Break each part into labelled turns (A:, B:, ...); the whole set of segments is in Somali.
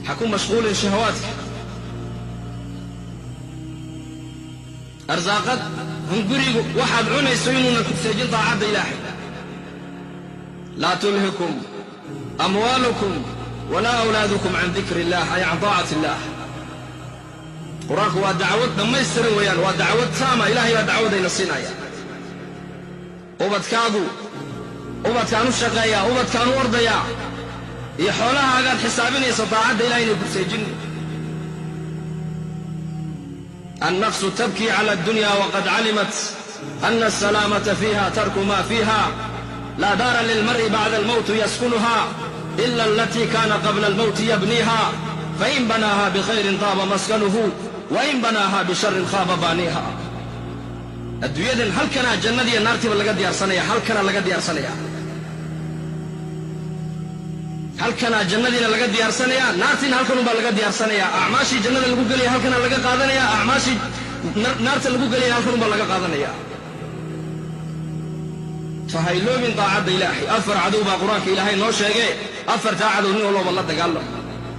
A: Ha ku mashquulin shahawaadka. Arsaaqad, hungurigu, waxaad cunayso inuunan ku seejin daacadda Ilaahay. Laa tulhikum amwaalukum walaa awlaadukum can dikri illah, ay can daacati illah. Qur-aanku waa dacwad dhammaystiran weeyaan, waa dacwad taama. Ilahay baa dacwadayna siinaya. Ubadkaagu, ubadkaan u shaqeeyaa, ubadkaan u ordayaa iyo xoolahaagaad xisaabinayso, daacadda ilahay inay ku seejin. Annafsu tabkii cala addunya waqad calimat ana asalaamata fiiha tarku ma fiiha. Laa daara lilmar'i bacda almowti yaskunuha ila alatii kana qabla almowti yabniiha, fain banaaha bikhayrin taaba maskanuhu, wain banaaha bisharin khaaba baaniiha. Adduunyadan halkanaa jannadiiyo naartiiba laga diyaarsanaya, halkanaa laga diyaarsanaya, halkanaa jannadiina laga diyaarsanaya, naartiina halkanunbaa laga diyaarsanaya. Acmaashii jannada lagu gelaya halkanaa laga qaadanaya, acmaashii naarta lagu gelaya halkanunbaa laga qaadanaya. Fahayloobin daacadda Ilaahay. Afar cadow baa Qur-aanka Ilaahay noo sheege. Afartaa cadow nin walooba la dagaalamo.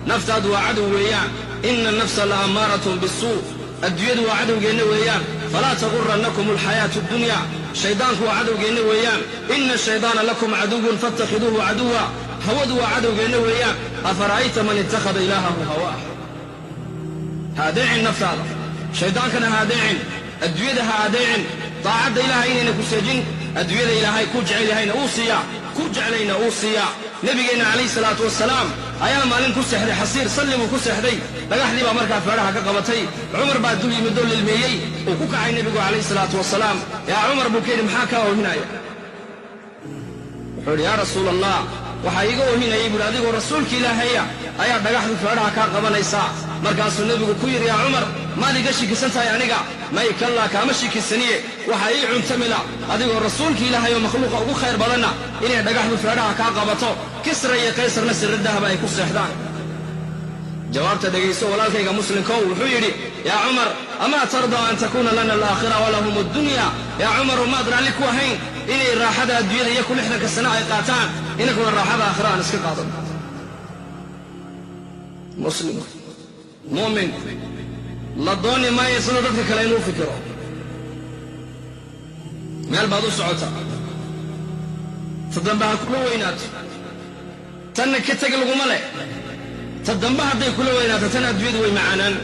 A: Naftaadu waa cadow weeyaan, ina annafsa la ammaaratun bisuu. Adduunyadu waa cadowgeenna weeyaan, falaa tagurannakum alxayaatu addunya. Shayddaanku waa cadowgeenna weeyaan, ina ashaydaana lakum caduwun faattakhiduuhu caduwa. Hawadu waa cadowgeenna weeyaan, afara'ayta man ittakhada ilaahahu hawaah. Ha adeecin naftaada, shayddaankana ha adeecin, adduunyada ha adeecin. Daacadda Ilaahay inayna ku seejin. Adduunyada Ilaahay ku jecel yahayna uu siiyaa, ku jeclayna uu siiyaa. Nebigeenna calayhi salaatu wasalaam ayaa maalin ku seexday xasiir, salli buu ku seexday. Dhagaxdii baa markaa feedhaha ka qabatay. Cumar baa dul yimidoo lilmeeyey. Uu ku kacay nebigu calayhi salaatu wasalaam. Yaa Cumar, buu ka yidhi, maxaa kaa oohinaya? Wuxuu yidhi, yaa Rasuul Allah, waxaa iiga oohinayay, buuhi, adigoo rasuulka Ilaahaya ayaa dhagaxdu feedhaha kaa qabanaysaa. Markaasuu nebigu ku yidhi, yaa Cumar, maad iga shikisan tahay aniga? May, kallaa, kaama shikisaniye. Waxaa ii cuntamila adigoo rasuulka Ilaahay oo makhluuqa ugu khayr badanna inay dhagaxdu feedhaha kaa qabato, Kisra iyo Kaysarna sirri dahaba ay ku seexdaan. Jawaabta dhegayso, walaalkayga muslimkow. Wuxuu yidhi, yaa Cumar, amaa tardaa an takuuna lana alaakhira walahum addunya? Yaa Cumaru, maad raalli ku ahayn inay raaxada adduunyada iyo ku 60-ka sano ay qaataan, inankuna raaxada aakhira aan iska qaadano? Muslimku, mu'minku, la dooni maayo sida dadka kale inuu fikiro. Meel baad u socotaa, ta dambe ha kula weynaato, tanna ka teg laguma leh. Ta dambe hadday kula weynaato, tan adduunyadu way macaanaan.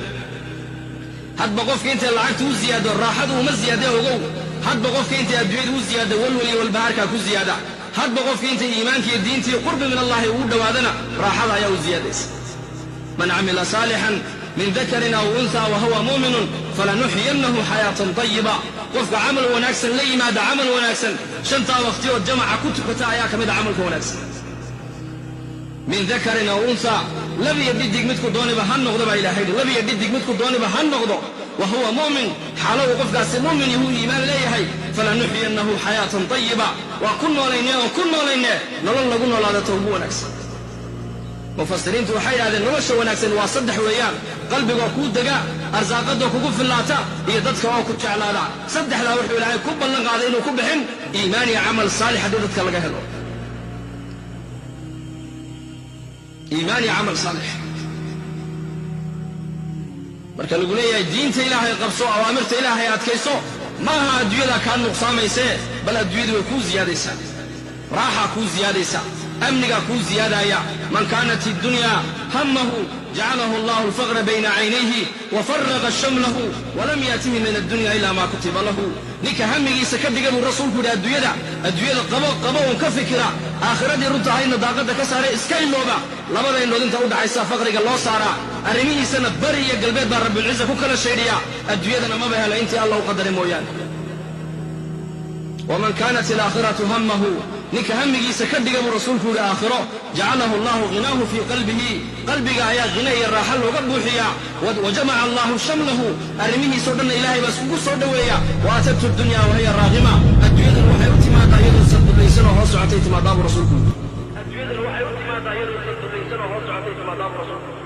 A: Hadba qofka intay lacagta u ziyaado, raaxadu uma ziyaadee, ogow. Hadba qofka intay adduunyadu u ziyaado, walwal iyo walbahaarkaa ku ziyaada. Hadba qofka intay iimaanka iyo diinta iyo qurbi min Allahi ugu dhowaadana, raaxada ayaa u ziyaadaysa. Man camila saalixan min dakarin aw unhaa wa huwa mu'minun falanuxyiyannahu xayaatan tayiba. Qofka camal wanaagsan la yimaada, camal wanaagsan, shantaa waqtiyood jamaca ku tukata ayaa ka mid a camalka wanaagsan. Min dakarin aw unhaa, lab iyo dhidig midku dooniba ha noqdo, baa Ilahay yidhi. Lab iyo dhidig midku dooniba ha noqdo. Wa huwa mu'min, xaalo uu qofkaasi mu'min yahu, iimaan leeyahay, falanuxyiyannahu xayaatan tayiba, waa ku noolayne oo ku noolayne nolol lagu noolaadato ugu wanaagsan. Mufasiriintu waxay yidhahdeen, nolosha wanaagsan waa saddex weeyaan: qalbigoo kuu dega, arsaaqadoo kugu fillaata iyo dadka oo ku jeclaada. Saddexdaa wuxuu Ilaahay ku ballan qaaday inuu ku bixin iimaan iyo camal saalix haddii dadka laga helo. Iimaan iyo camal saalix. Marka lagu leeyahay diinta Ilaahay qabso, awaamirta Ilaahay adkayso, maaha adduunyadaa kaa nuqsaamaysee, bal adduunyadu way kuu ziyaadaysaa, raaxaa kuu ziyaadaysa, amnigaa kuu ziyaadaaya. Man kaanat iddunya hammahu jacalahu allahu alfaqra bayna caynayhi wa faraqa shamlahu walam yaatihi min addunya ila ma kutiba lahu. Ninka hamigiisa ka dhiga, buu rasuulku yidhi, adduunyada, adduunyada qabo qabo uun ka fikira, aakhiradii runta ahaydna daaqadda ka saare, iska ilooba, labada indhood inta u dhaxaysa faqriga loo saaraa, arrimihiisana bari iyo galbeed baa Rabbilciza ku kala shaydhiyaa, adduunyadana maba hela intii Alla u qadaray mooyaane. Waman kaanat alaakhiratu hammahu, ninka hamigiisa ka dhiga, buu rasuulku yidhi, aakhiro, jacalahu allahu ghinaahu fii qalbihi, qalbiga ayaa ghina iyo raaxa looga buuxiyaa. Wa jamaca allahu shamlahu, arrimihiisao dhanna Ilaahay baa iskugu soo dhoweeya. Wa atathu dunya wahiya raaqima, adduunyadan waxay u timaadaa iyadoo saddulaysan oo hoos socotay timaadaa, buu rasuulku yidhi. Adduunyadan waxay u timaadaa iyadoo saddulaysan oo hoos socotay timaadaa, buu rasuulku yidhi.